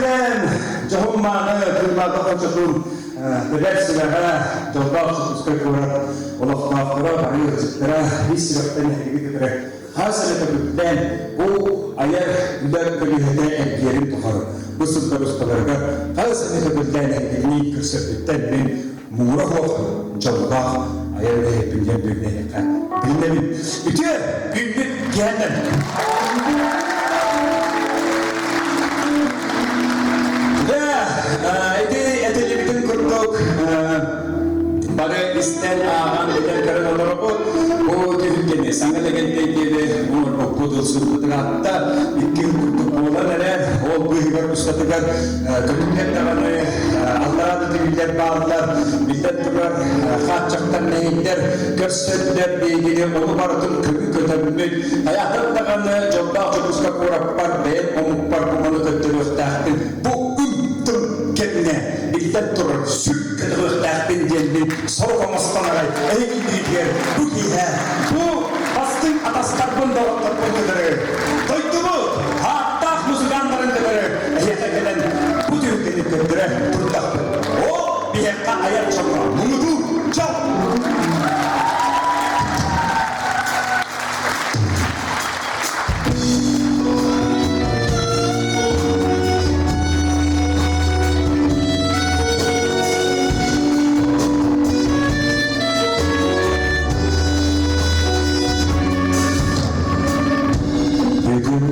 төгүллээн дьоһун-мааны Кыыллаах хочотун тэбэр сүрэҕэ, дьоллоох Дьокуускай куорат олохтоохторо, бары ыалдьыттара ис сүрэхтэн эһигини кытары хас эмэ төгүллээн бу айар үлэ көлүөһэтэ эргийэрин тухары бу сыллар усталарыгар хас эмэ төгүллээн эһигини көрсөрбүттэн мин муҥура суох дьоллоох айар үлэһиппин диэн бүгүн эһиэхэ билинэбин. Үтүө күммүт киэһэнэн! Дьэ, ити этиллибитин курдук бары истэн, ааҕан, этэн көрөн олоробут. Бу түһүлгэни саҥа Лэгэнтэй диэни оҥорбуппут, ылсыбыт ыраатта. 2 ый курдук буолан эрэр. Ол быыһыгар устатыгар көтүллэр даҕаны аллараа да түһүүлэр бааллар. Биллэн турар, хааччахтар мэһэйдэр көрсөллөр биһигини ону барытын көҥү көтөммүт. Хайаатар даҕаны дьоллоох Дьокуускай куораппар бэйэм омукпар бу маны көрдөрүөхтээхпин. Бу ым-тым кэмҥэ биллэн турар сүр көтөҕүөхтээхпин диэммин сорук оҥостон аҕай эһиги иннигитигэр бу киэһэ бу бастыҥ атастарбын доҕотторбун кытары дойдубут ааттаах музыканнарын кытары эһиэхэ кэлэн бу түһүлгэни көрдөрө турдахпыт. Ол биһиэхэ айар дьоҥҥо муҥутуур дьол! Бүгүн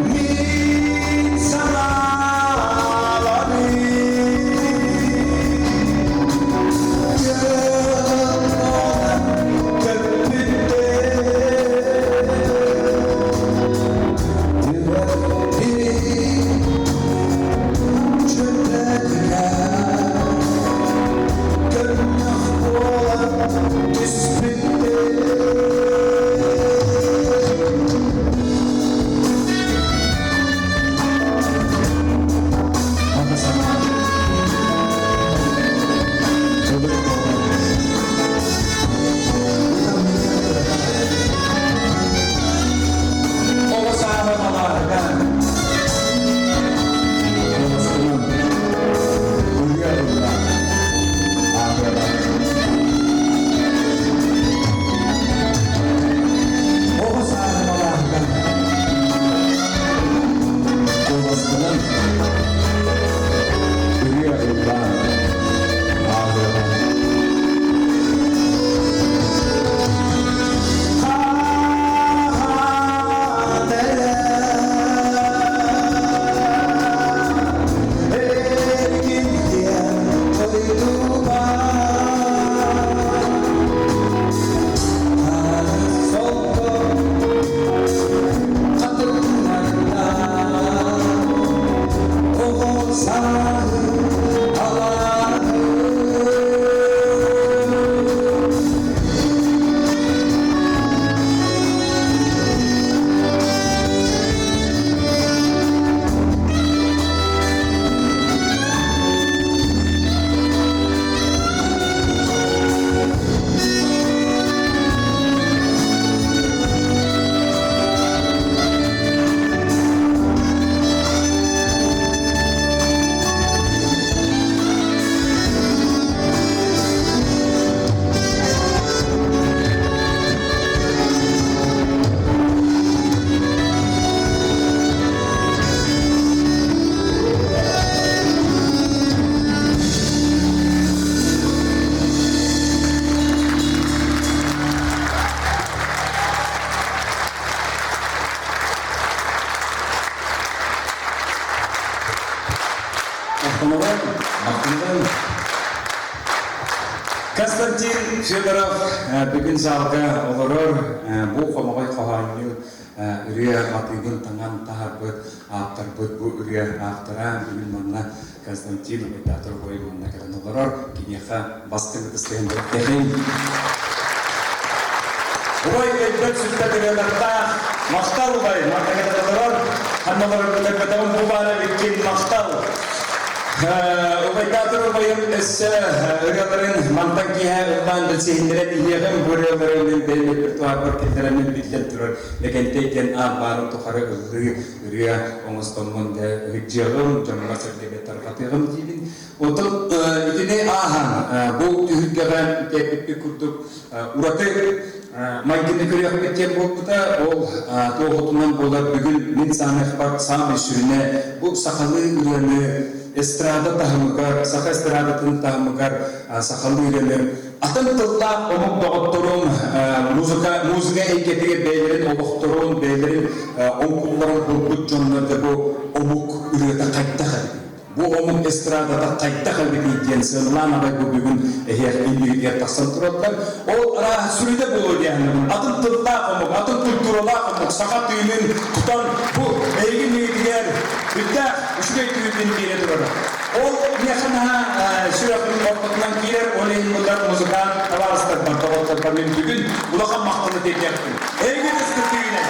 Мин санааларым. сааһы алааһы. Махтанабын, махтанабын. Константин Федоров бүгүн залга олорор бу хомоҕой хоһоонньу ырыа матыыбын таҥан таһарбыт ааптарбыт бу ырыа автора бүгүн манна Константин Убайдаатар убай манна кэлэн олорор. Киниэхэ бастыҥ ытыстыһын бэлэхтэһин. Убай өлбөт сүппэт ырыалардаах махтал убай манна кэлэн олорор. Ханна олорор көтөрбөтөҕүм бу баара бүккин махтал. Убайдаатар убайым өссө ырыаларын мантан киэһэ ыллаан билсиһиннэрэн иһиэҕим. Бу ырыалары мин бэйэм репертуарбар киллэрэммин биллэн турар Лэгэнтэй диэн аат баарын тухары ыллыы ырыа оҥостоммун да ыһыктыаҕым, дьоҥҥо-сэргэбэ тарҕатыаҕым диибин. Оттон итини ааһан бу түһүлгэҕэ тэппиппит курдук ураты майгыны көрүөхпүт диэн буолбута. Ол туоһутунан буолар бүгүн мин саамайхпар саамай сүрүнэ бу сахалыы ырыаны эстрада таһымыгар, саха эстрадатын таһымыгар сахалыы ырыаны Атын тыллаах омук доҕотторун музыка, музыка эйгэтигэр бэйэлэрин олохторун, бэйэлэрин оҥкулларын булбут дьоннор да бу омук ырыата хайдах эбитий? Бу омук эстрадата хайдах эбитий диэн сыаналаан аҕай бу бүгүн эһиэх иннигитигэр тахсан тураллар. Ол арааһа сүрүнэ буолуо диэхинэбин. Атын тыллаах омук, атын культуралаах омук саха тыынын тутан бу эһиги иннигитигэр үрдээх үчүгэй түүнүн биэрэ турара. Ол миэхэ наһаа сүрэхпин ортотунан киирэр, ол иһин муннар музыкант табаарыстарбар, доҕотторбор мин бүгүн улахан махталы тиэрдиэхпин. Эйигин ыстыктыгынан!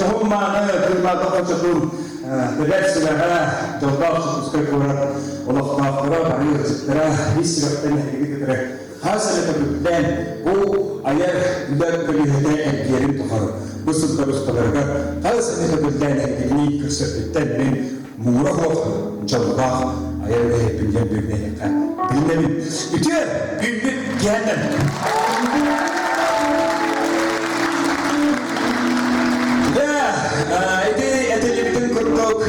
Дьоһун-мааны кыыллаах хочотун тэбэр сүрэҕэ, дьоллоох Дьокуускай куорат олохтоохторо, бары ыалдьыттара ис сүрэхтэн эһигини кытары хас эрэ төгүллээн бу айар үлэ көлүөһэтэ эргийэрин тухары бу сыллар усталарыгар хас эмэ төгүллээн эһигини көрсөрбүттэн мин муҥура суох дьоллоох айар үлэһиппин диэн бүгүн эһиэхэ билинэбин. Үтүө күммүт киэһэнэн! Дьэ, ити этиллибитин курдук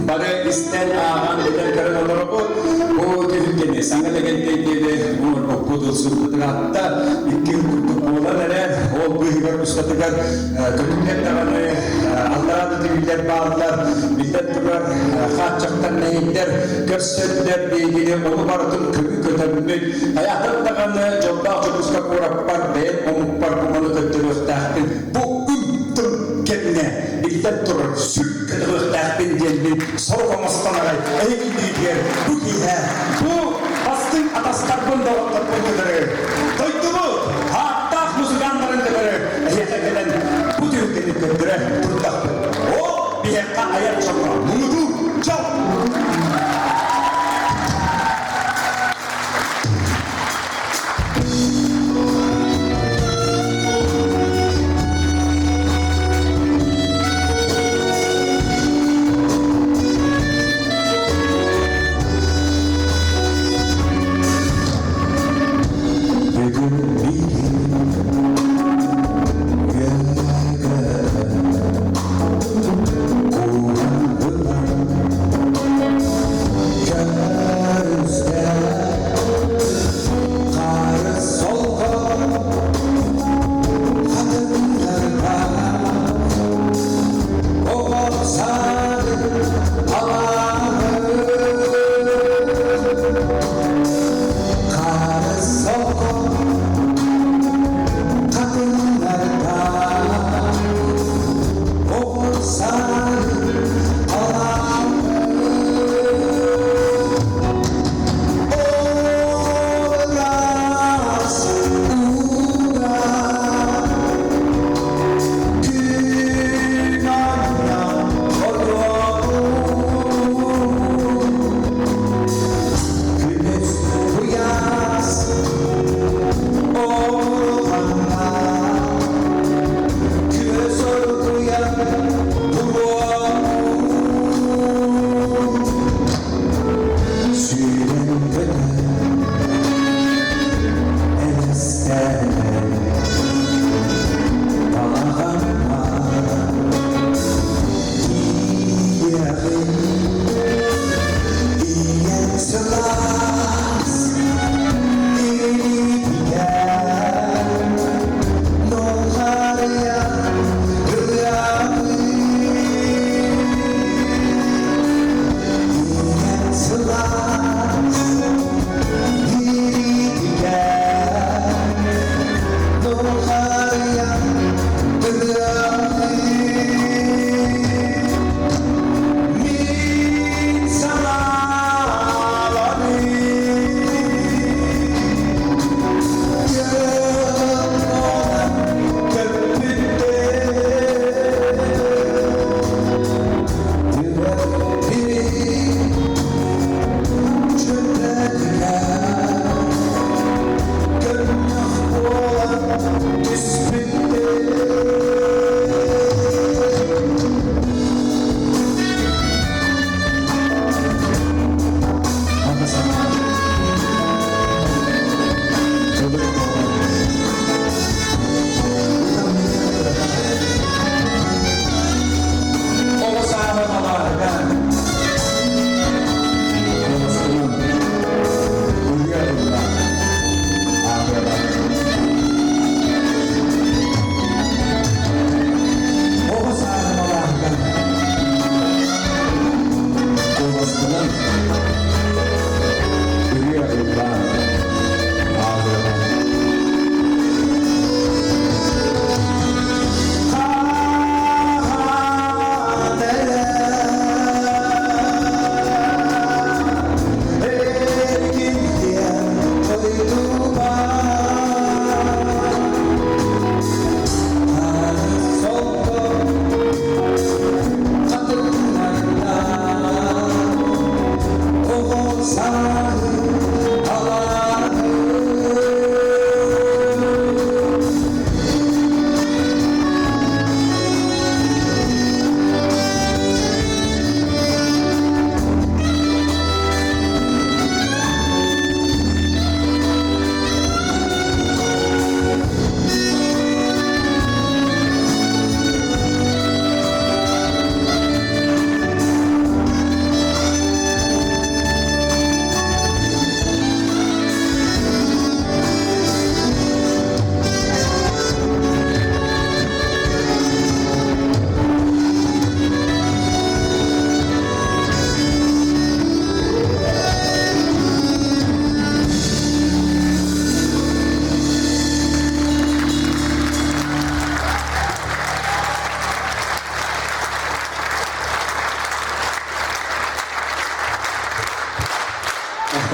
бары истэн, ааҕан, этэн көрөн олоробут. Бу түһүлгэни саҥа Лэгэнтэй диэри оҥорбуппут, ылсыбыт ыраатта. Икки курдук буолан эрэр. Ол быыһыгар устатыгар көтүллэр даҕаны аллараа да түһүүлэр бааллар. Биллэн турар, хааччахтар мэһэйдэр көрсөллөр биһигини ону барытын көҥү көтөммүт. Хайаатар даҕаны дьоллоох Дьокуускай куораппар бэйэм омукпар бу маны көрдөрүөхтээхпин. Бу ымтым кэмҥэ биллэн турар сүр көтөҕүөхтээхпин диэммин сорук оҥостон аҕай эһигинниитигэр бу киэһэ бу бастыҥ атастарбын доҕотторбун кытары дойдубут ааттаах музыканнарын кытары эһиэхэ кэлэн бу түһүлгэни көрдөрө турдахпыт. Ол биһиэхэ айар дьоҥҥо муҥутуур дьол! Бүгүн биир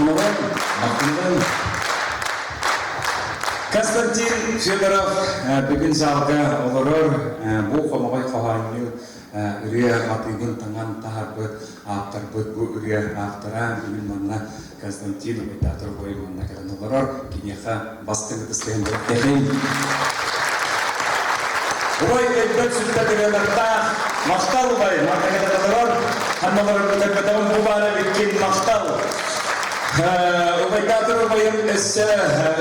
Махтанабын, махтанабын. Константин Федоров бүгүн залга олорор бу хомоҕой хоһоонньу ырыа матыыбын таҥан таһарбыт ааптарбыт бу ырыа автора бүгүн манна Константин Убайдаатар убайым манна кэлэн олорор киниэхэ бастыҥ ытыстыһын бэлэхтэһин. Убай өлбөт сүппэт ырыалардаах махтал убай манна кэлэн олорор ханна олорор көтөрбөтөҕүм бу баара эбиккин махтал Убайдаатар убайым өссө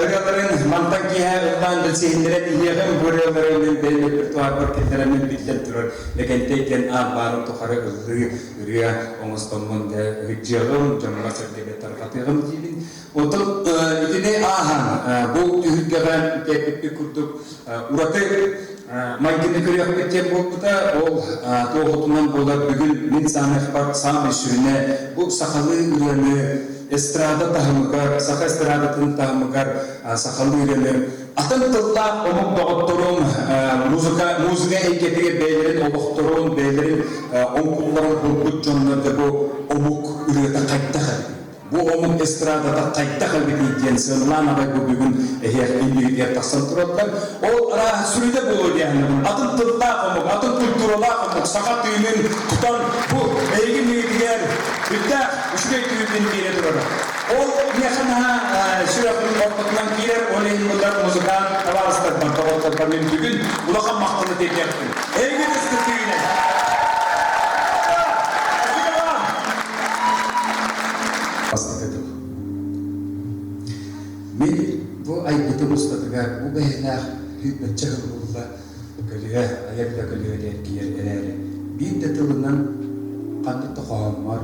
ырыаларын мантан киэһэ ыллаан билсиһиннэрэн иһиэҕим бу ырыалары мин бэйэм репертуарбар киллэрэммин биллэн турар Лэгэнтэй диэн аат баарын тухары ыллыы ырыа оҥостоммун да ыһыдьыаҕым дьоҥҥо-сэргэбэ тарҕатыаҕым диибин Оттон итини ааһан бу түһүлгэҕэ кэлбиппит курдук ураты майгыны көрүөхпүт диэн буолбута. Ол туоһутунан буолар бүгүн мин саамайбар саамай сүрүнэ бу сахалыы ырыаны эстрада таһымыгар, саха эстрадатын таһымыгар сахалыы ырыаны атын тыллаах омук доҕотторун музыка музыка эйгэтигэр бэйэлэрин олохторун, бэйэлэрин оҥкулларын булбут дьоннорго бу омук ырыата хайдах эбитий? Бу омук эстрадата хайдах эбитий диэн сыаналаан аҕай бу бүгүн эһиэх иннигитигэр тахсан тураллар. Ол арааһа сүрүнэ буолуо диэхинэбин. Атын тыллаах омук, атын культуралаах омук саха тыынын тутан бу эһиги иннигитигэр үрдээх үчүгэй түүнүн биэрэ турара. Ол миэхэ наһаа сүрэхпин ортотунан киирэр, ол иһин муннар музыкант табаарыстарбар, доҕотторбор мин бүгүн улахан махталы тиэрдиэхпин. Эһиги ыстытыынан! Бастакы тыл. Мин бу айбытым устатыгар бу бэйэлээх сүүрбэччэ сыл буолла көлүө, айар да көлүөнэ эргийэр эрээри, биир да тылынан ханнык да хоһооммор,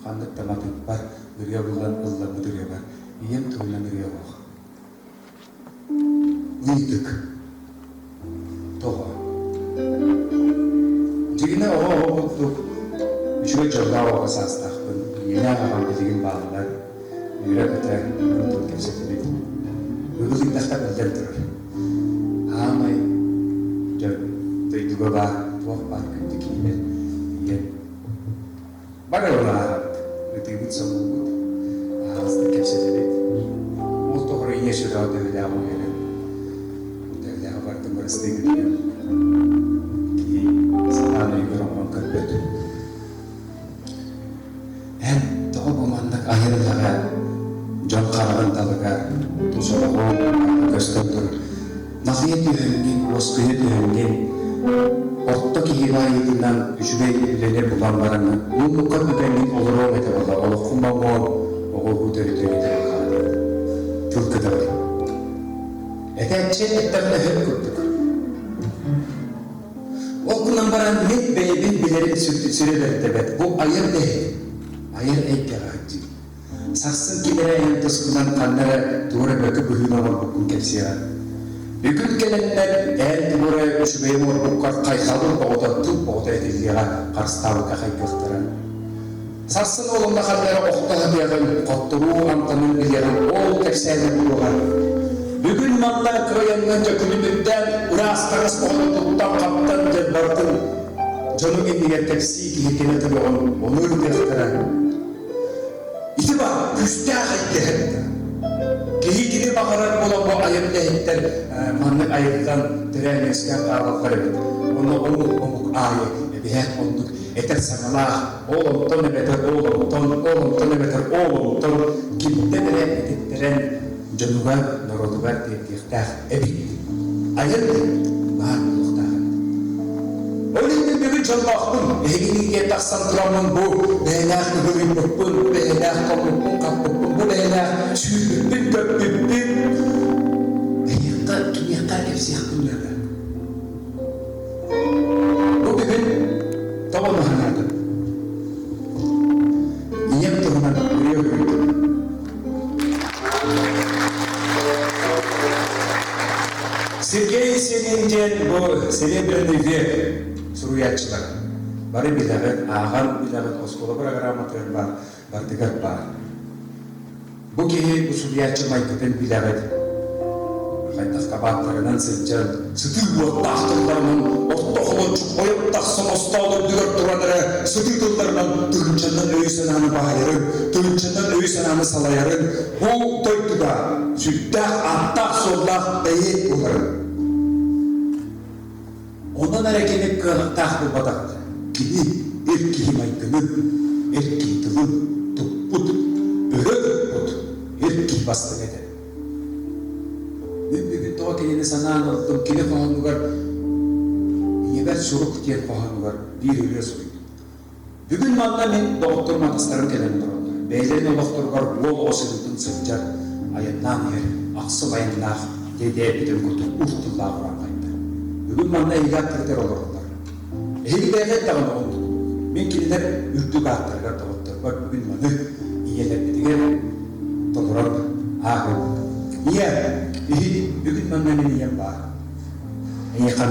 ханнык да матыыппар ырыа булан ылламмыт ырыабар ийэм туһунан ырыа суох. Ыйытык. Тоҕо? Дьиҥинэ оҕо-оҕо курдук үчүгэй дьоллоох оҕо саастаахпын. Ийэлээх аҕам билигин бааллар. Үөрэ-көтө курдук кэпсэтибит. Ыгылыйдахха биллэн турар. Аамай дьон дойдуга баар туох баар күндү киһилэр ийэм Бары ылааһабыт, ытыыбыт-соҥуубут, аһаҕастык кэпсэтэбит. Ол тухары ийэ сүрэҕэ төһөлөөх уйарын, төһөлөөҕү барытын бырастыы гыныгын киһи сатаан өйүгэр оҥорон көрбөт. Эн тоҕо бу маннык айар үлэҕэ дьон хараҕын далыгар тус олоҕу көстөн турар Наҕыйа түһэҥҥин, уоскуйа түһэҥҥин, орто киһи баайыытынан үчүгэй үлэни булан бараҥҥын, муннукка бүтэҥҥин олоруоҥ этэ буолла, олоххун моҥуон, оҕо-уруу төрүтүөҥ этэ буоллаҕа диэн тыл көтөҕөр. Этээччи эттэҕинэ өһүн курдук. Ол гынан баран мин бэйэбин билэрим сүрэ бэртэбэт. Бу айар үлэһит, айар эйгэҕэ сылдьыы. Сарсын ким эрэ эн тускунан ханна эрэ тугу эрэ мөкү быһыыны оҥорбуккун кэпсиэҕэ. Бүгүн кэлэннэр эн тугу эрэ үчүгэйи оҥорбуккар хайҕабыл оҕото тыл оҕото этиллиэҕэ, харыстаабыкка хайгыахтара. Сарсын уолунна ханна эрэ охто сатыаҕын, хотторуу амтанын билиэҕин ол кэпсээнэ буолуоҕа. Бүгүн манна кыайаҥҥын дьөкүнү үрдээн, ыраас таҥас оҕону туттан-хаптан диэн барытын дьонуҥ иннигэр кэпсии киһи кини төбөҕүн ону ырытыахтара. Ити баар күүстээх эйгэһиттэр. Киһи кини баҕарар буолан бу айар үлэһиттэр маннык айыллан төрөөн-үөскээн хаалаллар эбит. Онно омук омук аайы эбиһээт оннук этэр саҥалаах, ол онтон эбэтэр ол онтон, ол онтон эбэтэр ол онтон кимтэн эрэ этиттэрэн дьонугар, норуотугар тиэрдиэхтээх эбит. Айар үлэһит баар буолуохтаах эбит. Ол иһин бүгүн дьоллоохпун, эһигини тахсан тураммын бу бэйэлээх ыгылыйбыппын, бу бэйэлээх хоммуппун, хаппыппын, бу бэйэлээх сүүрбүппүн, көппүппүн эһиэхэ, киниэхэ кэпсиэхпин наада. Бу бүгүн тоҕо санаатым? Ийэм туһунан ырыа суруйдум. Сергей Есенин диэн бу Серебряный век суруйааччылар бары билэҕит, ааҕан билэҕит, оскуола программатыгар баар, барытыгар баар. Бу киһи бу суруйааччы майгытын билэҕит. Хайдах табааттарынан сылдьан, сытыы уоттаах тылларынан орто холончук ойон тахсан остоол үрдүгэр туран эрэ сытыы тылларынан тыһыынчаннан өйү-санааны баайарын, тыһыынчаннан өйү-санааны салайарын, бу дойдуга сүрдээх ааттаах-суоллаах бэйиэт буоларын. Онон эрэ кини кыаҕыттаах буолбатах этэ. Кини эр киһи майгынын, эр киһи тылын туппут, өрө туппут эр киһи бастыҥа этэ. Мин бүгүн тоҕо кинини санаан ыллым, кини хоһоонугар «Ийэбэр сурук» диэн хоһоонугар биир ырыа суруйдум. Бүгүн манна мин доҕотторум атастарым кэлэн олороллор. Бэйэлэрин олохторугар уол оҕо сырыытын сылдьар, айаннаан иһэр, ахсым айаннаах диэбитин курдук ур тыллаах урааҥхайдар. Бүгүн манна эһиги аттыгытыгар олороллор. Эһиги бэйэҕит даҕаны оннук. Мин кинилэр үрдүк ааттарыгар доҕотторбор бүгүн маны ийэлэрбитигэр толорон ааҕыам. Ийэ, иһит, бүгүн манна мин ийэм баар. Эйиэхэ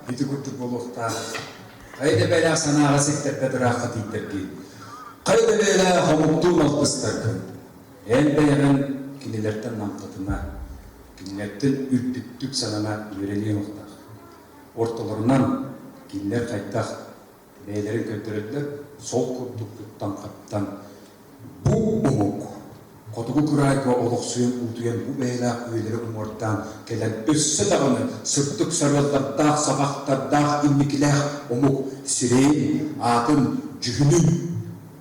Ити курдук буолуохтаах. Хайа да бэйэлээх санааҕа ситтэрбэт ыраахха тиийдэргин, хайа да бэйэлээх омуктуун алтыстаргын, эн бэйэҕин кинилэртэн намтатыма, кинилэртэн үрдүктүк санана үөрэниэҥ уохтаах. Ортолорунан кинилэр хайдах бэйэлэрин көрдөрөллөр, сол курдук туттан-хаптан бу омук хотугу кыраайга олохсуйан уутуйан бу бэйэлээх үйэлэри уҥуордаан кэлэн өссө даҕаны сырдык сарыаллардаах, саҕахтардаах инникилээх омук сирэйин, аатын, дьүһүнүн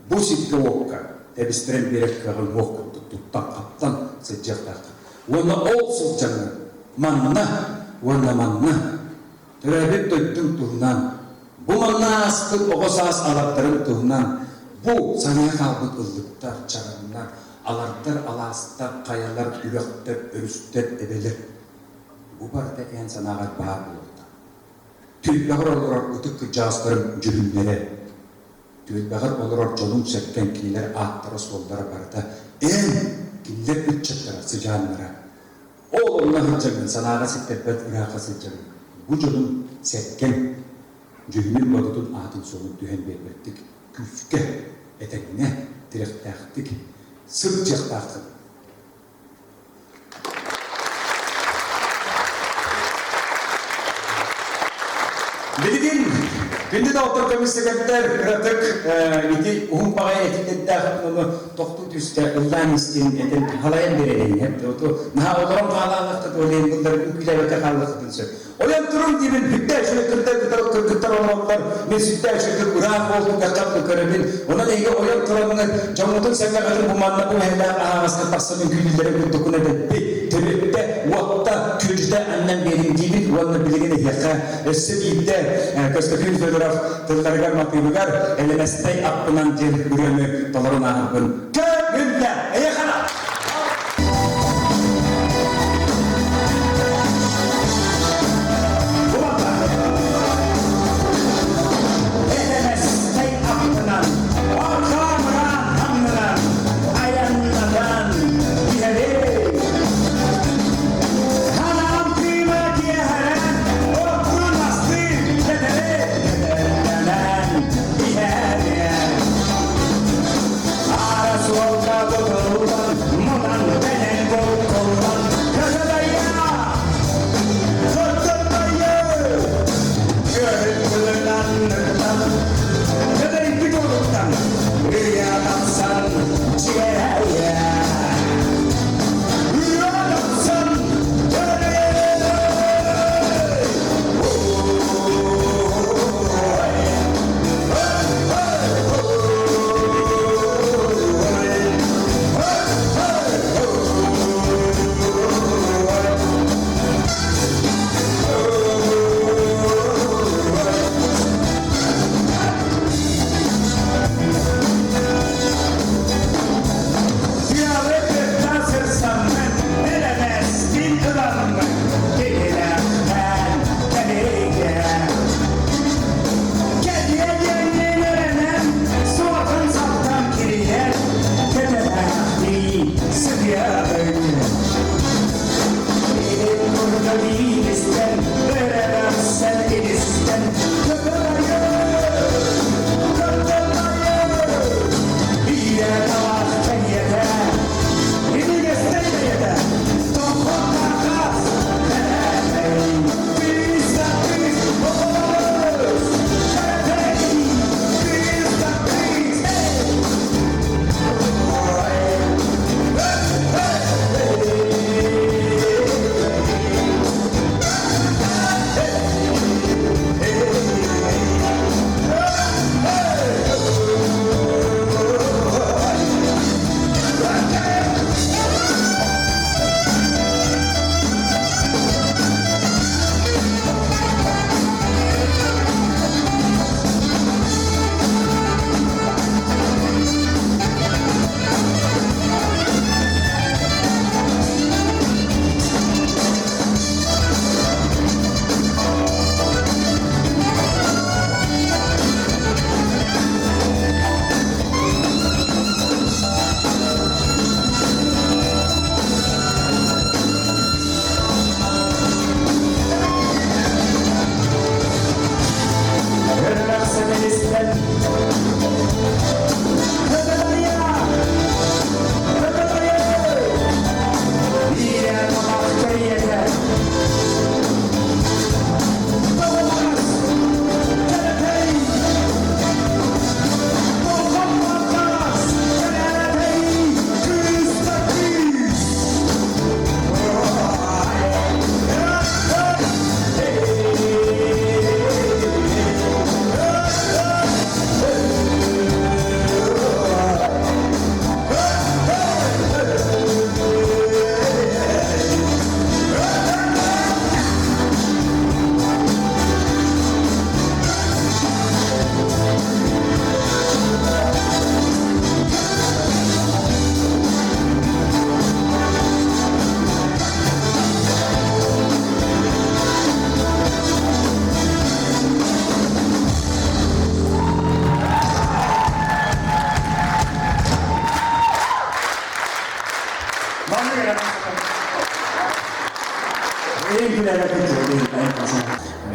бу сиргэ-уокка тэбистэрэн биэрэр кыаҕын уох курдук туттан-хаптан сылдьыахтааххын. Уонна ол сылдьаҥҥын манна уонна манна Төрөөбүт дойдуҥ туһунан, бу манна ааспыт оҕо саас алардарын туһунан, бу саныы хаалбыт ыллыктар, чараҥнар, алардар, алаастар, хайалар, үрэхтэр, өрүстэр, эбэлэр бу барыта эн санааҕар баар буолуохтаах. Түөлбэҕэр олорор ытык кырдьаҕастарыҥ дьүһүннэрэ, түөлбэҕэр олорор дьонуҥ-сэргэҥ кинилэр ааттара-суоллара барыта эн кинилэр ыччаттара, сыдьааннара. Ол онно сылдьабын, санааҕа ситтэрбэт ыраахха сылдьабын. Бу дьонум сэргэм, дьүһүнүн-бодотун аатын-суолун түһэн биэрбэттик, күүскэ, этэҥҥэ, тирэхтээхтик сылдьыахтааххын. Билигин күндү доҕоттор көмүскэкэттэр кыратык ити уһун баҕайы этиилэрдээх ону тохтуу түстэ ыллаан истин этэн халайан биэрэрин оту наһаа олорон хаалааллаххыт олен быллар үҥкүүлээбэккэ хааллаххытын сөп ойон турун диибин бүттэ үчүгэй кырдар кыргыттар олороллор мин сүттэ үчүгэй ыраах буолтун каххат көрөбүн онон эһиги ойон тураммыт дьоҥҥутун сэргэҕитин бу манна бу эһэлээх аһаҕаска тахсан үҥкүүлүүллэрин курдуккун эдэлби төрүттэ уотта күөдьүтэ аннан биэрин диибит уонна билигин эһиэхэ өссө биирдэ Көстөкүүн Федоров тылларыгар матыыбыгар Элэмэстэй аппынан диэн ырыаны толорон ааһарбын көҥүллэ эйэхана! Элэмэстэй аппынан арҕаа-мыраан аннынан айаннатан иһэрэй. Ханаан кыыма киэһэрэн, оттун астыы тэтэрэй, тэтэрдэнэн иһэрэй. Аара суолга тутуллан,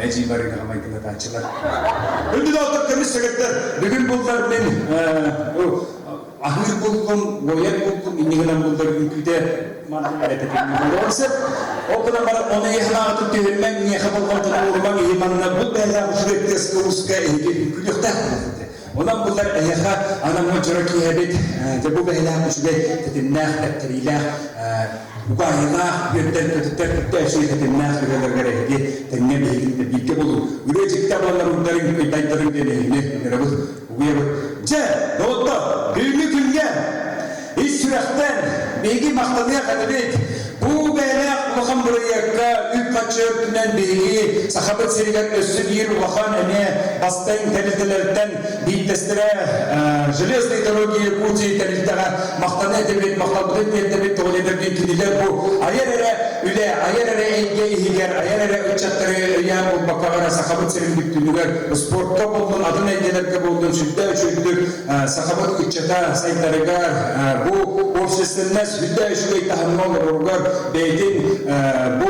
Эдьиий Марыынаҕа майгынатааччылар. Үрдүн алтар көмүс сэгэрдэр. Бүгүн буллар мин аһыыр буллум, уойар буллум, инньэ гынан буллар үҥкүүтэ манна эрэ сөп. Ол гынан баран ону эһэнаҕытын түһүрмэҥ, миэхэ болҕомтону уурумаҥ, иһи манна бу бэйэлээх үчүгэй тыаска ууска эһиги үҥкүүлүөхтээх буолуоххут. Онон буллар эһиэхэ анаммыт дьоро киэһэбит, дьэ бу бэйэлээх үчүгэй тэтимнээх, тэптэриилээх угаайылаах үөрдэр көтүтэр кытта үчүгэй тэтимнээх ырыаларыгар эһиги тэҥҥэ биһигини бииргэ булуҥ. Ырыа дьикти абыланар урдарын ыйдайдарын диэн эһигини ыҥырабыт, угуйабыт. Дьэ, доҕоттор, бүгүҥҥү күҥҥэ ис сүрэхтэн биһиги махтаныах этибит. Бу бэйэлээх улахан бырайыакка үп-харчы өртүнэн биһиги Сахабыт сиригэр өссө биир улахан эмиэ бастыҥ тэрилтэлэртэн биирдэстэрэ Железные дороги Якутии тэрилтэҕэ махтана этибит, махталбытын тиэрдэбит, тоҕо диэтэргин кинилэр бу айар эрэ үлэ, айар эрэ эйгэ иһигэр, айар эрэ ыччаттары өйөөн буолбакка эрэ Сахабыт сирин бүттүүнүгэр спортка буоллун, атын эйгэлэргэ буоллун сүрдээх үчүгэйдик сахабыт ыччата сайдарыгар, бу общественность сүрдээх үчүгэй таһымҥа олороругар бэйэтин бу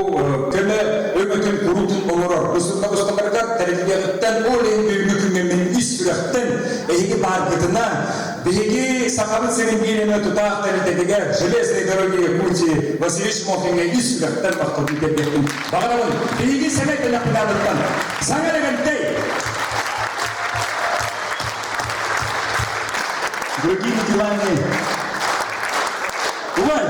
көмө өҥөтүн куруутун оҥорор. Бу бысталарыгар тэриллиэҕиттэн ол иһин бүгүҥҥү күҥҥэ мин ис сүрэхтэн эһиги бааргытына биһиги Сахабыт сирин биир эмэ тутаах тэрилтэтигэр Железной дороги Якутии Василий Шмохиҥҥа ис сүрэхтэн махталбын тиэрдиэхпин баҕарабын. Биһиги сэмэй бэлэхпит Саҥа Лэгэнтэй! Другими делами. Увай!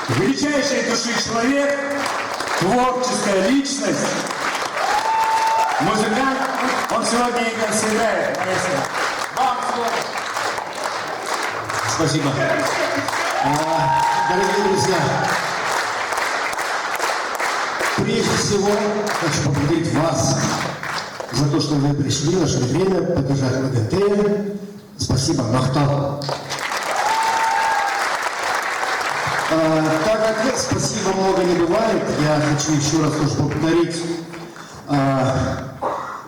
Величайшей души человек, творческая личность, музыкант, он сегодня и сыграет, маэстро. Вам слово. Спасибо. Дорогие друзья, прежде всего хочу поблагодарить вас за то, что вы пришли, нашли время поддержать ЛГТ. Спасибо, Махтал. Так как спасибо много не бывает, я хочу еще раз тоже поблагодарить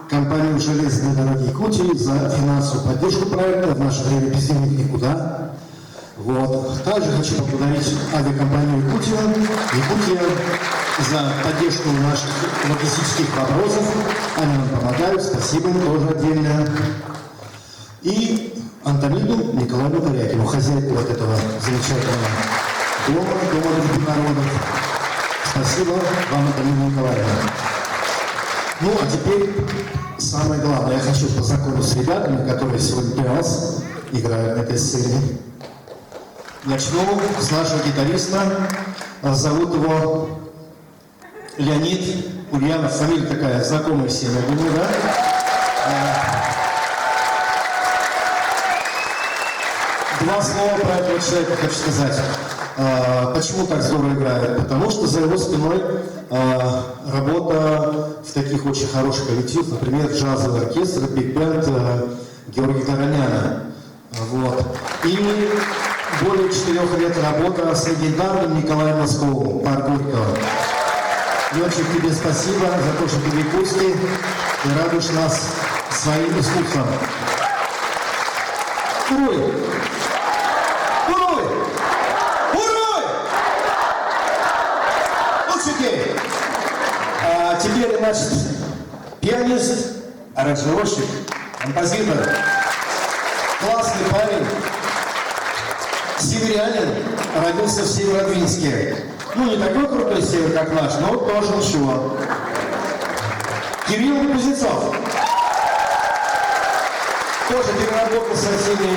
компанию «Железные дороги Якутии» за финансовую поддержку проекта. В наше время без денег никуда. Вот. Также хочу поблагодарить авиакомпанию «Якутия», Якутия за поддержку наших логистических вопросов. Они нам помогают, спасибо им тоже отдельно. И Антониду Николаевну Корякину, хозяйку вот этого замечательного дома, Дома дружбы народов. Спасибо вам, Антонина Николаевна. Ну, а теперь самое главное. Я хочу познакомиться с ребятами, которые сегодня для вас играют на этой сцене. Начну с нашего гитариста. Зовут его Леонид Ульянов. Фамилия такая знакомая всем, я думаю, да? Два слова про этого человека хочу сказать. Почему так здорово играет? Потому что за его спиной работа в таких очень хороших коллективах, например, джазовый оркестр, биг-бенд Георгия Гараняна. Вот. И более 4 лет работа с легендарным Николаем Носковым, парк Горького. Лёнчик, тебе спасибо за то, что ты в Якутске и радуешь нас своим искусством. Уруй! Уруй! Уруй! Лучшики! А теперь, значит, пианист, аранжировщик, композитор, классный парень, северянин, родился в Северодвинске. Ну, не такой крутой север, как наш, но тоже ничего. Кирилл Кузнецов. Тоже переработал со всеми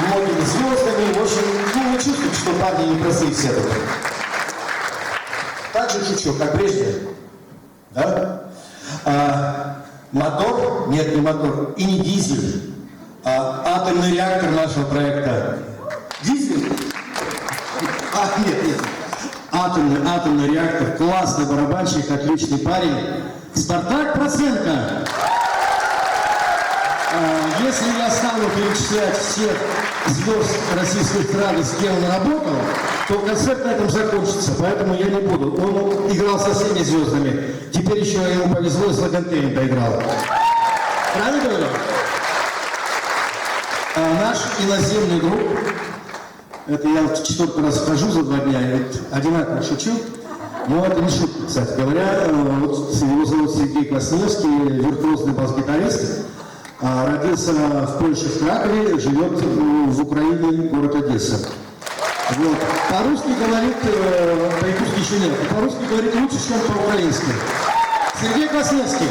многими звездами. В общем, ну, вы чувствуете, что парни непростые все тут. Так же шучу, как прежде. Да? Мотор? Нет, не мотор. И не дизель, а атомный реактор нашего проекта. Дизель? А, нет, нет. Атомный реактор. Классный барабанщик, отличный парень. Спартак Проценко. Если я стану перечислять всех звезд российской эстрады, с кем он работал, то концерт на этом закончится, поэтому я не буду. Он играл со всеми звездами. Теперь еще ему повезло, с Лагантеем доиграл. Правильно говорю? Наш иноземный друг, Это я вот четвертый раз хожу за 2 дня и вот одинаково шучу. Но это не шутка, кстати говоря. Вот его зовут Сергей Квасневский, виртуозный бас-гитарист. Родился в Польше, в Кракове, живет в Украине, город Одесса. Вот. По-русски говорит, по-якутски еще нет, по-русски говорит лучше, чем по-украински. Сергей Квасневский.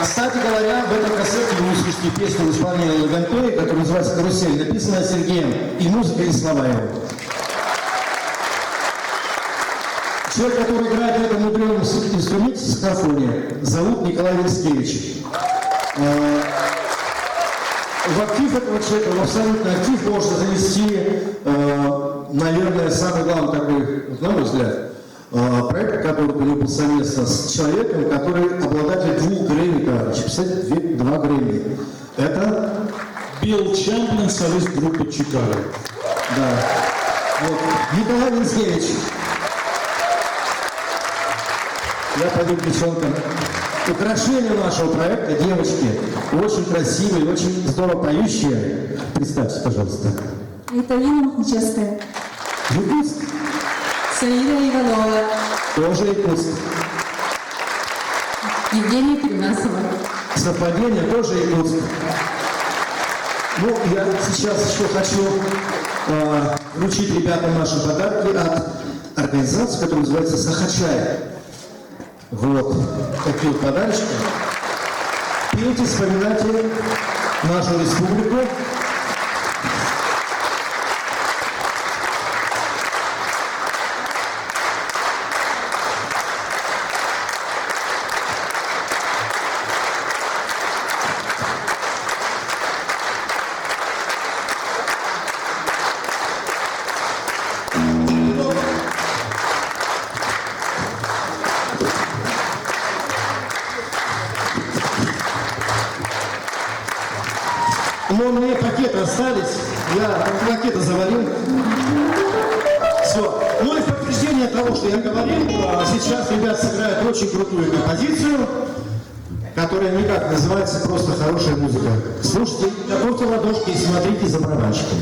Кстати говоря, в этом концерте вы услышите песню в исполнении Лагантой, которая называется «Карусель», написанная Сергеем, и музыка, и слова его. Человек, который играет на этом мудреном инструменте, саксофоне, зовут Николай Вицкевич. В актив этого человека, в абсолютный актив можно занести, наверное, самый главный такой, на мой взгляд, проект, который у него был совместно с человеком, который обладатель двух Грэмми, товарищи. Представляете, два Грэмми. Это Билл Чемплин, солист группы Чикаго. Да. Вот. Николай Винскевич. Я пойду к девчонкам. Украшение нашего проекта, девочки, очень красивые, очень здорово поющие. Представьте, пожалуйста. Айталина Махническая. Якутск. Саида Иванова. Тоже Якутск. Евгения Перенасова. Совпадение, тоже Якутск. Ну, я сейчас еще хочу вручить ребятам наши подарки от организации, которая называется «Сахачай». Вот такие вот подарочки. Пейте, вспоминайте нашу республику. Но мне пакеты остались, я пакеты завалил. Все. Ну и в подтверждение того, что я говорил, сейчас ребят сыграют очень крутую композицию, которая никак называется, просто хорошая музыка. Слушайте, готовьте ладошки и смотрите за барабанщиком.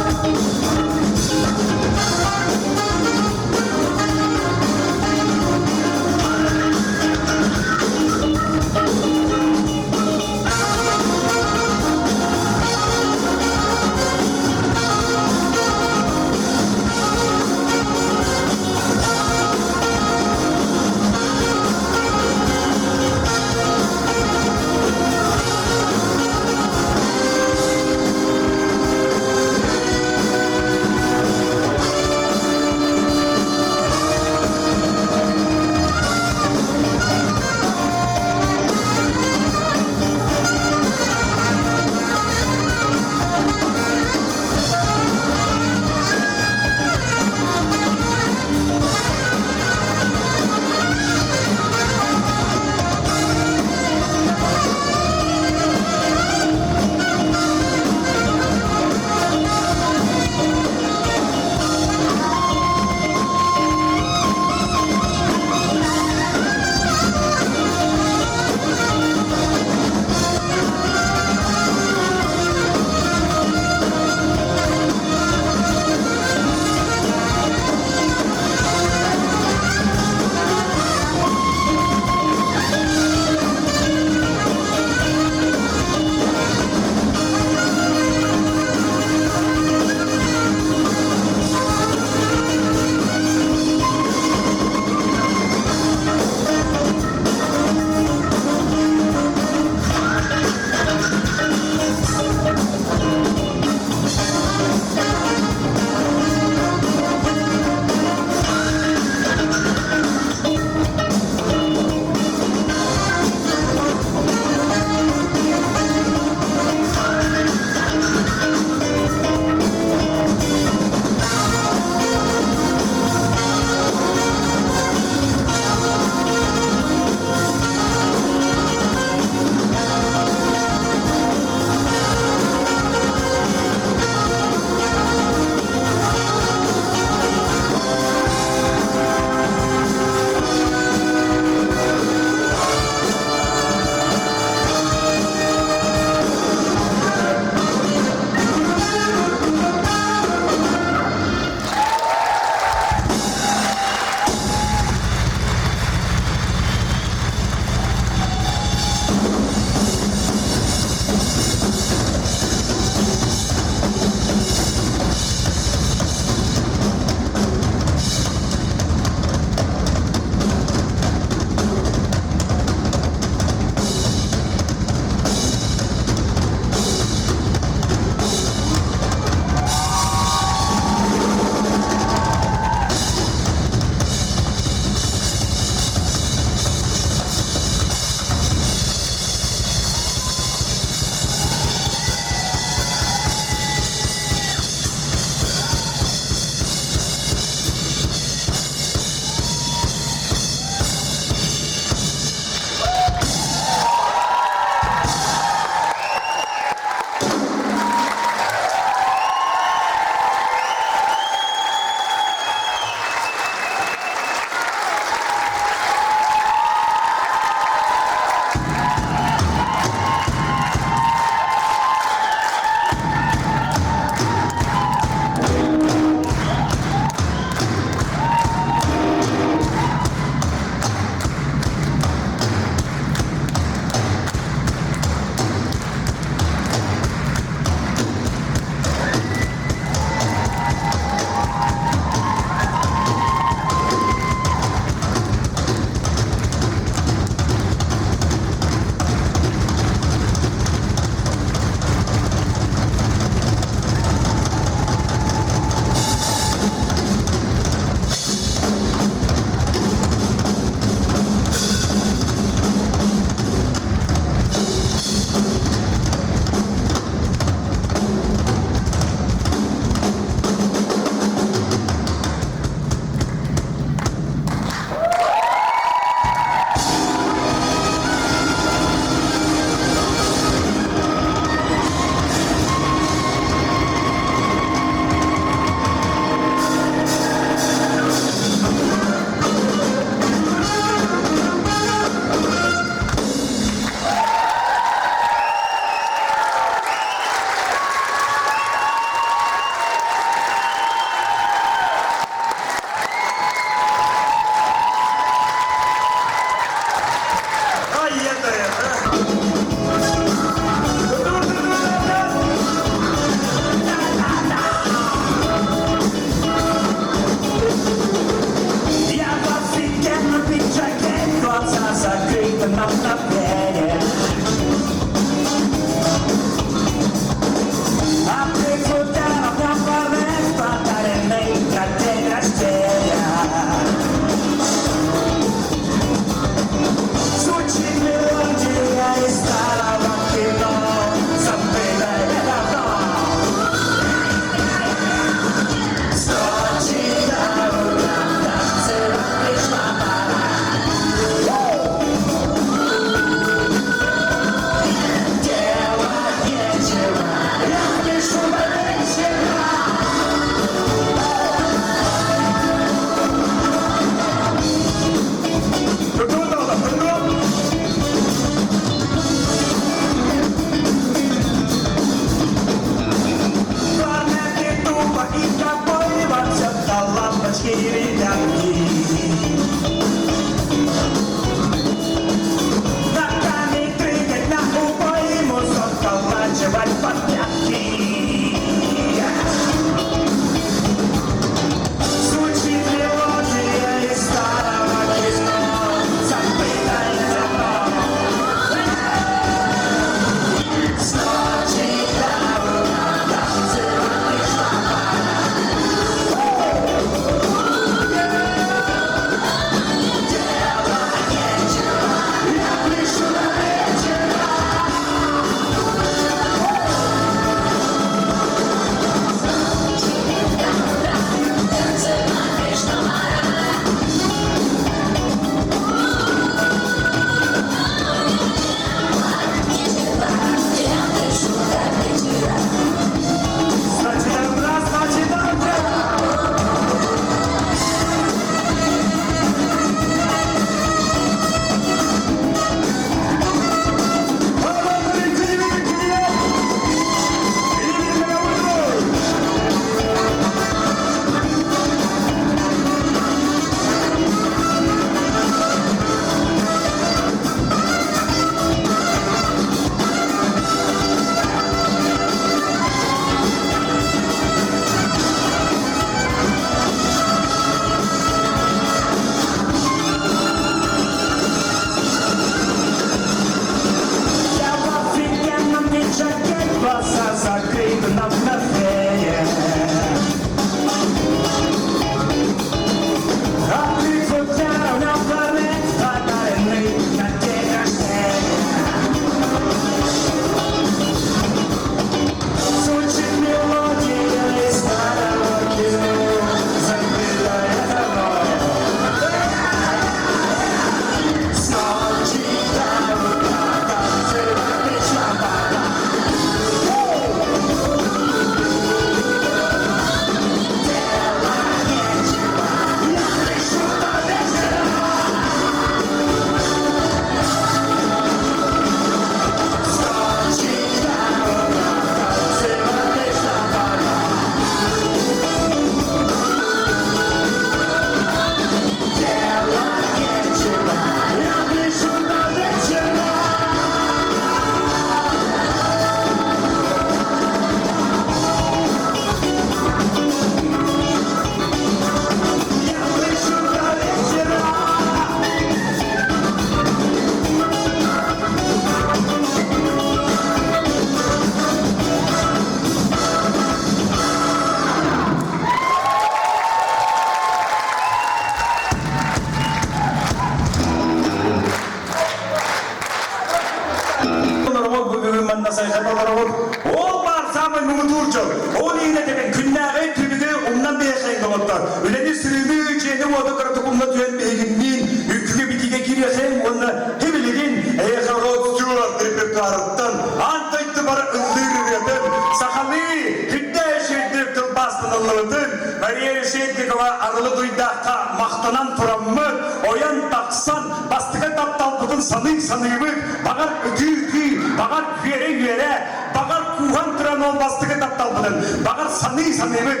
Концерт олоробут. Ол баар саамай муҥутуур дьол. Ол иһин этэбин, күннээҕи түбүгү умнан биэхэйин доҕоттор. Үлэни сырыыны, дьиэни-уоту кыратык умна түһэн биһигинниин үҥкүүгэ-битиигэ киириэхэйин уонна һибилигин эһиэхэ Род Стюарт репертуарыттан аан дойду бары ыллыыр ырыатын сахалыы күндэ үчүгэйдик тылбаастаныллыбытын Мария Решетникова Арылы Дуйдаахха махтанан тураммыт, ойон тахсан бастакы тапталбытын саныы-саныыбыт, баҕар ытыы-ытыы, баҕар үөрэ-үөрэ, баҕар кууһан туран ол бастакы тапталбытын, баҕар саныы-саныыбыт,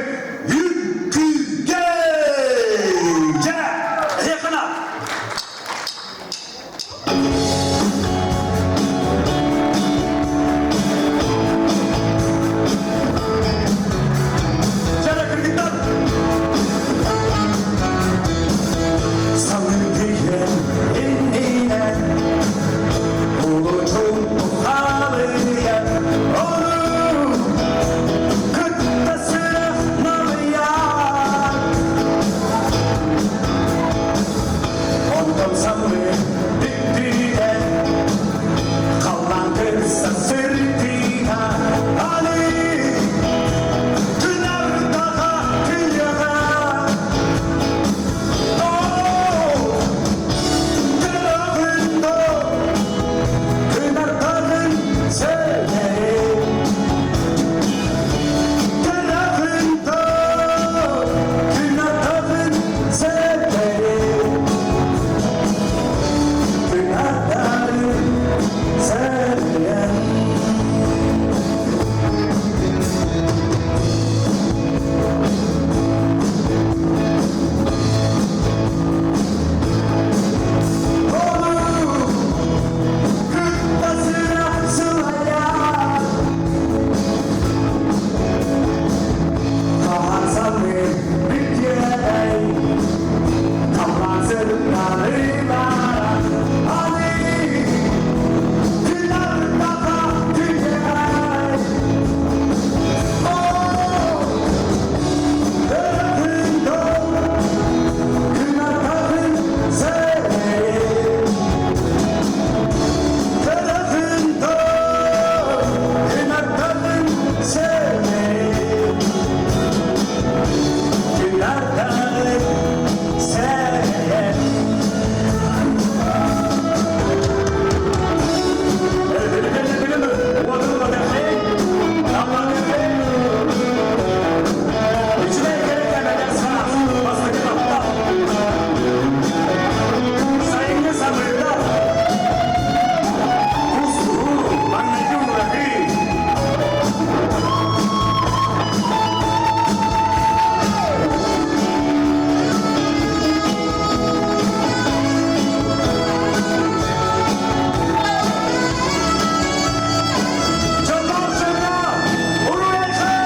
үҥкүүгэ! Дьэ, эһиэхэ Дьэ, кыргыттар! Саныы иннинэ Улучун халыйан Ону кытта сүрэх налыйар Онтон саныы бүттүүтэ Халлаан кырса сырдыыта Аны күн ардаҕа күлүөҕэ Sevmeyen. Сайыҥҥы самыырда кустуу, маҥнайгы ураһыы. Дьоллоох дьоҥҥо уруй-айхал!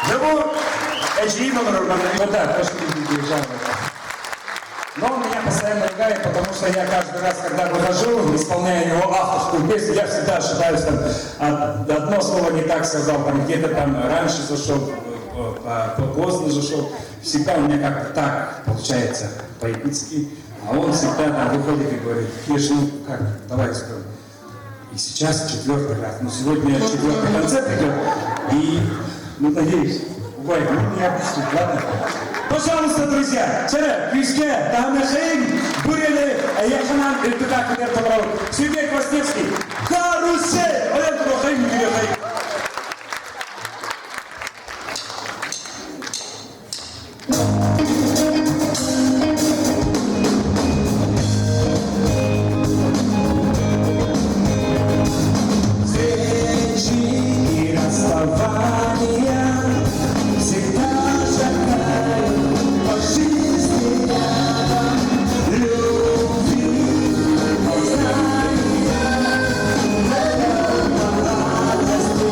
Дьэ бу эдьиийим олорор манна. Да, Но он меня постоянно ругает, потому что я каждый раз, когда выхожу, исполняя его авторскую песню, я всегда ошибаюсь, там, одно слово не так сказал, там, где-то там раньше зашел, поздно зашел. Всегда у меня как-то так получается по-якутски. А он всегда там выходит и говорит, Кеш, ну как, давай споем. И сейчас четвертый раз. Ну, сегодня четвертый концерт идет. И, ну, надеюсь, Ой, ну меня пустить, ладно? Пожалуйста, друзья, чэ эрэ, күүскэ, даҕатыҥ, бу ырыаны, эйиэхэ анаан Сергей Квасневский, Карусель! Олег Рохай, Рохай. Встречи и расставания всегда шагают по жизни рядом. Любви познания дает радость.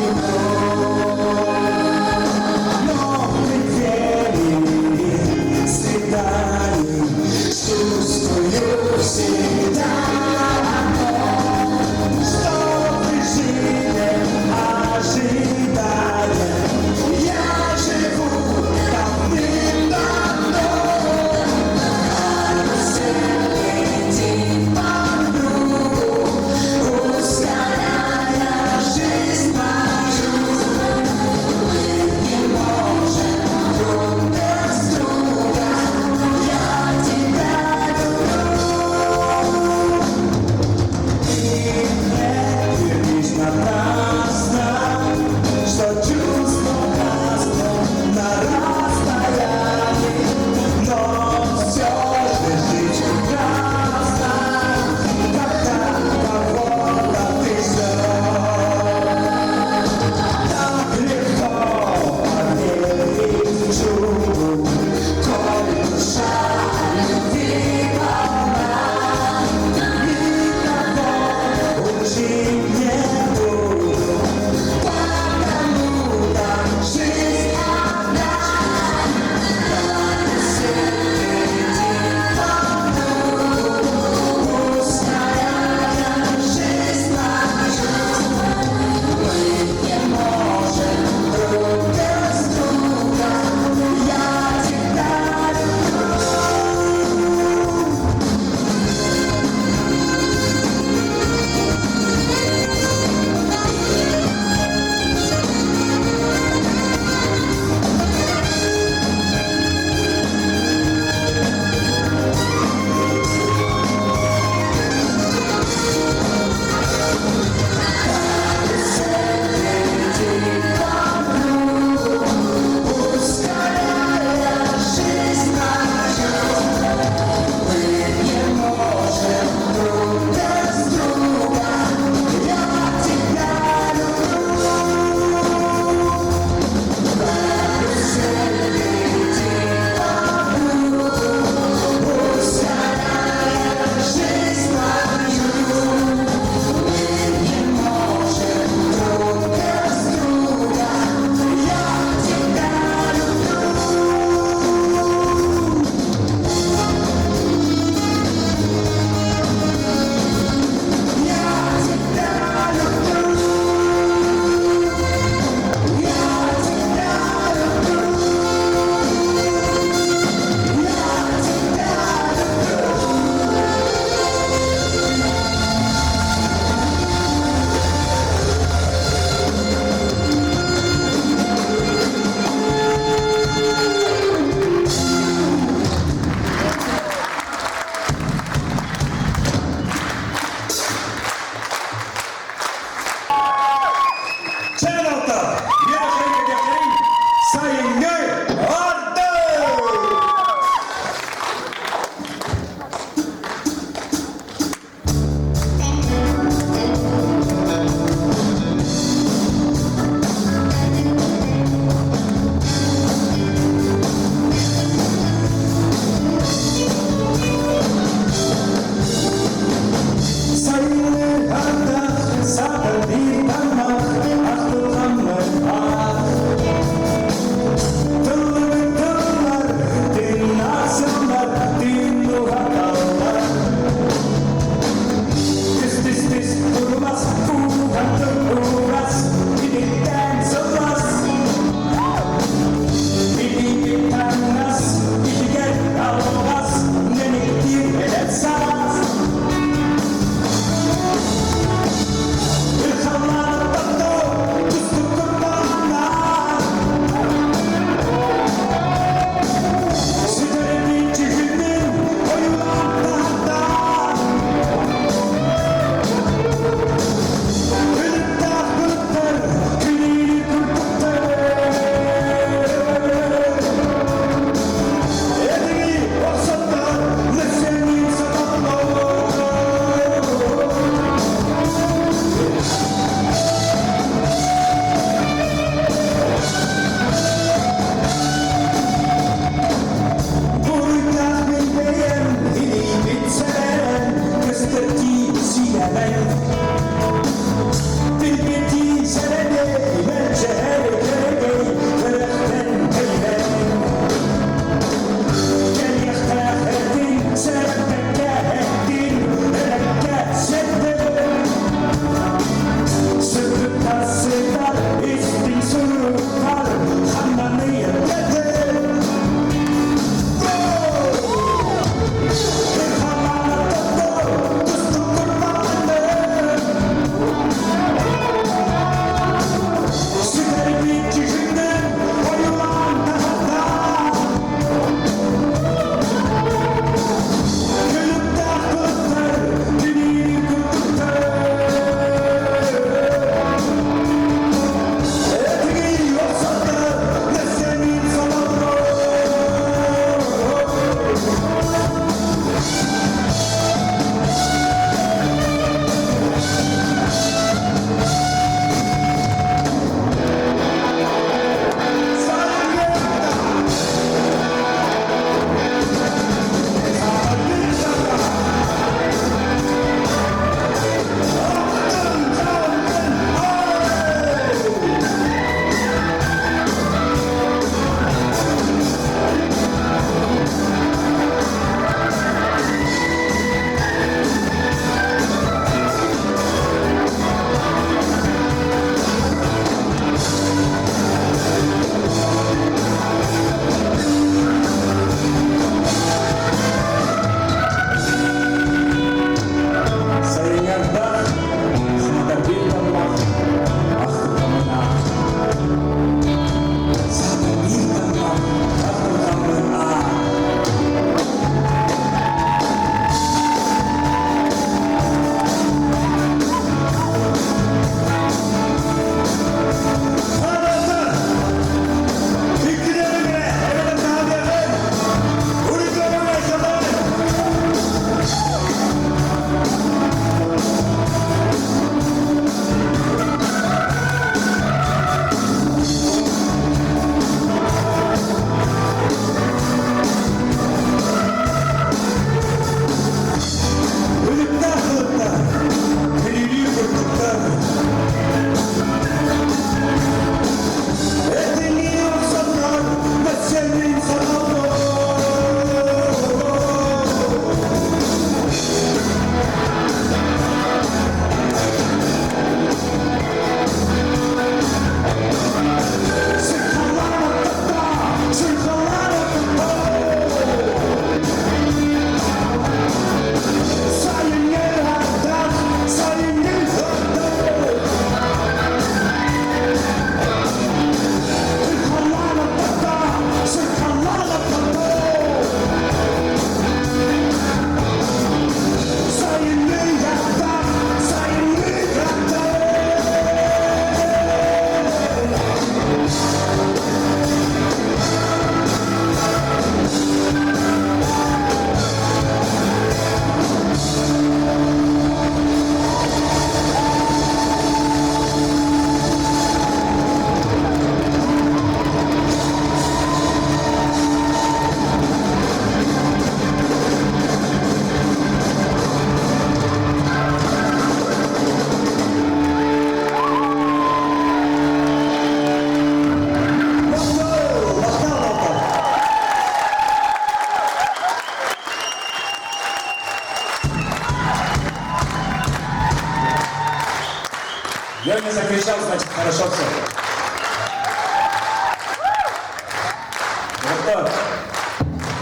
Доҕоттоор,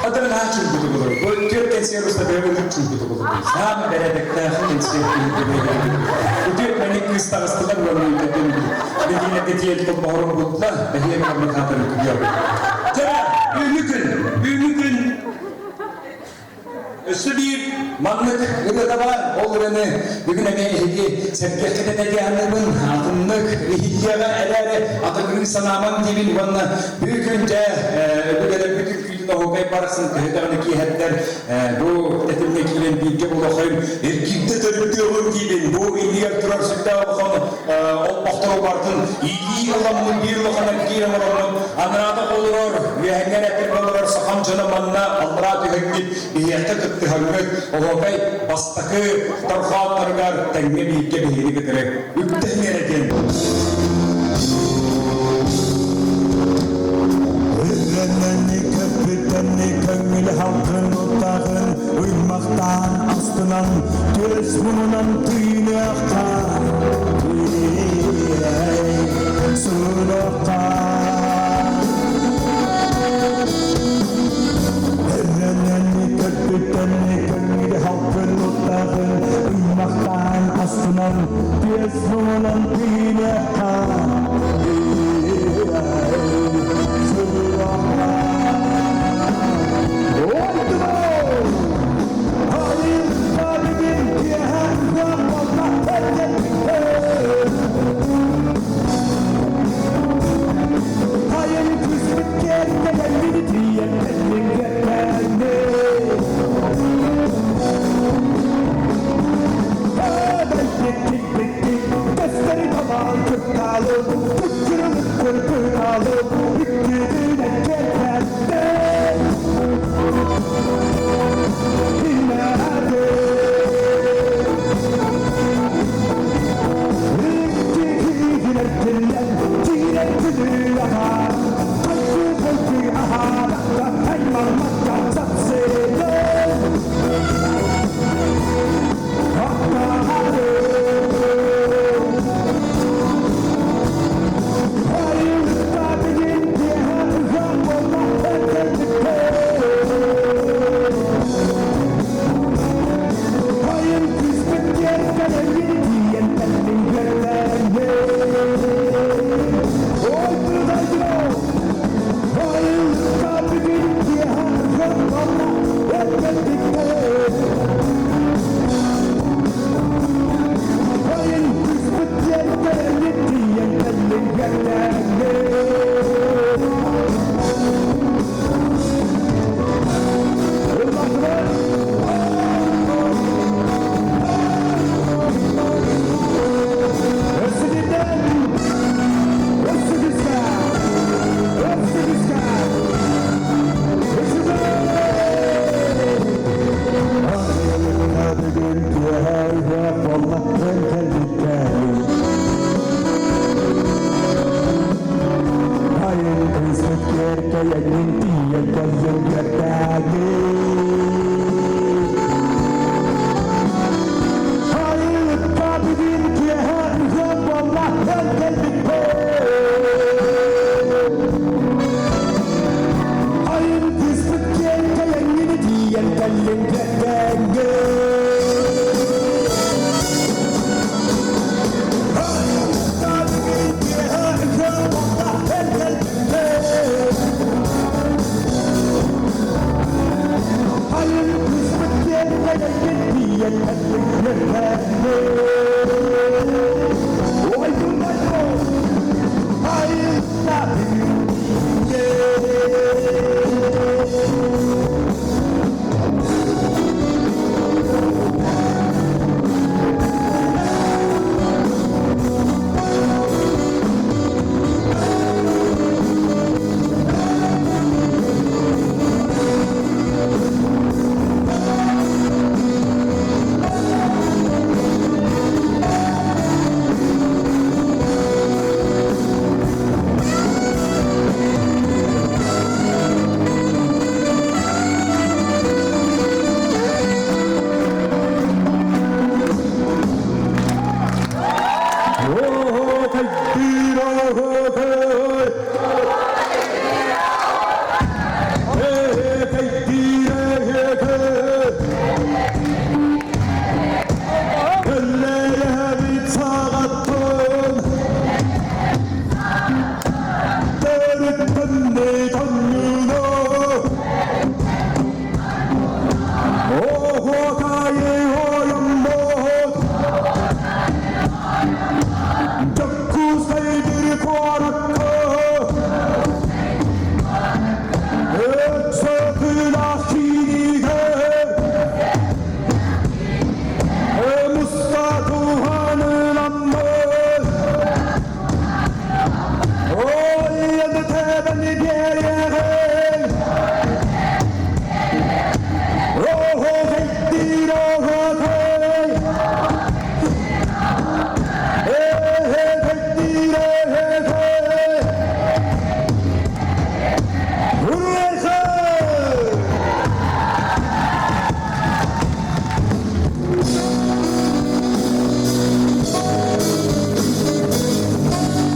Отон наһаа чуҥкутук олорор. Бу түөрт кэнсиэр устата өлүк чуҥкутук олорор. Саамай бэрээдэктээх кэнсиэр киһи Үтүө мэник кыыс таҕыстылар уонна үтөтөн билигин тиэт холбоһорун бутла бэһиэ хаммыт хаатарын күлүөбүт. Чэ, үүнү күн, үүнү күн Өссө биир маннык ырыата баар. Ол ырыаны бүгүн эмиэ эһиги сэргиэххит этэ диэханныыбын. Атыннык иһиллиэҕэ эрээри атыгырыы санаамаҥ диибин уонна бүгүн дьэ өбүгэлэрбит үҥкүүтүн оһуокай барахсан төһө даҕаны киэһэрдэр бу тэтимҥэ киирэн бииргэ буолуохайын эргиирдэ төрүттүөҕүҥ диибин. Бу иннигэр турар сүрдээх улахан олбохтору бартын иилии ыламмыт биир улахан эргиир оҥороммут анараата олорор үөһэҥҥэ эрэ олорор сахам дьоно манна аллараа түһэҥҥит биһиэхэ кыттыһаҥҥыт оһуокай бастакы дорҕоонноругар тэҥҥэ бииргэ биһигини кытары үктэһиҥ эрэ диэн Үргэннэнни көппүттэнни көҥүл халкын уттаҕын уймахтаан астынан түөс мунунан тыыныахха суруохха Өргөннөннү көппүттэнни көҥүл халкын уттаҕын уймахтаан астынан түөс мунунан тыыныахха суруохха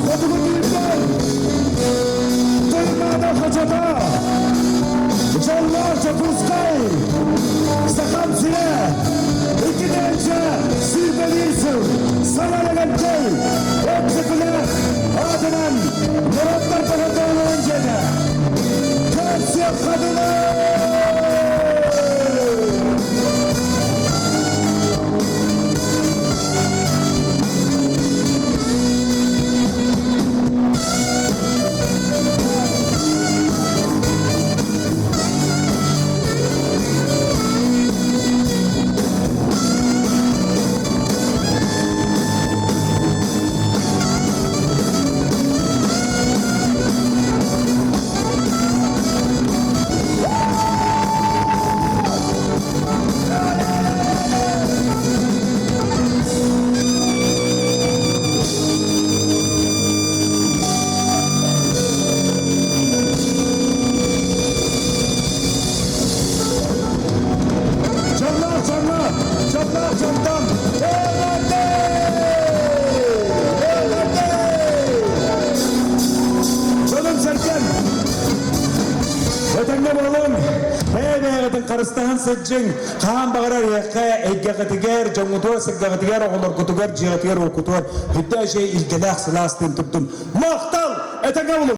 Хотугу тиирдэн, Туймаада хочото, Дьоллоох Дьокуускай, Сахам сирэ, 2021 сыл саҥа Лэгэнтэй Өксөкүлээх аатынан норуоттар доҕордоһууларын дьиэтэ. Көрсүөххэ дылы! Дьоллоох дьоҥҥо, дьоллоох дьонтон эҕэрдэ! Эҕэрдэ! Дьонум-сэргэм, этэҥҥэ буолуҥ, бэйэ-бэйэҕитин харыстаһан сылдьыҥ, хаһан баҕарар эйиэхэ, эйгэҕитигэр, дьоҥҥутугар-сэргэҕитигэр, оҕолоргутугар, дьиэҕитигэр-уоккутугар үрдээх дьиэ илгэлээх сылаас тыын турдун. Махтал! Этэҥҥэ буолуҥ!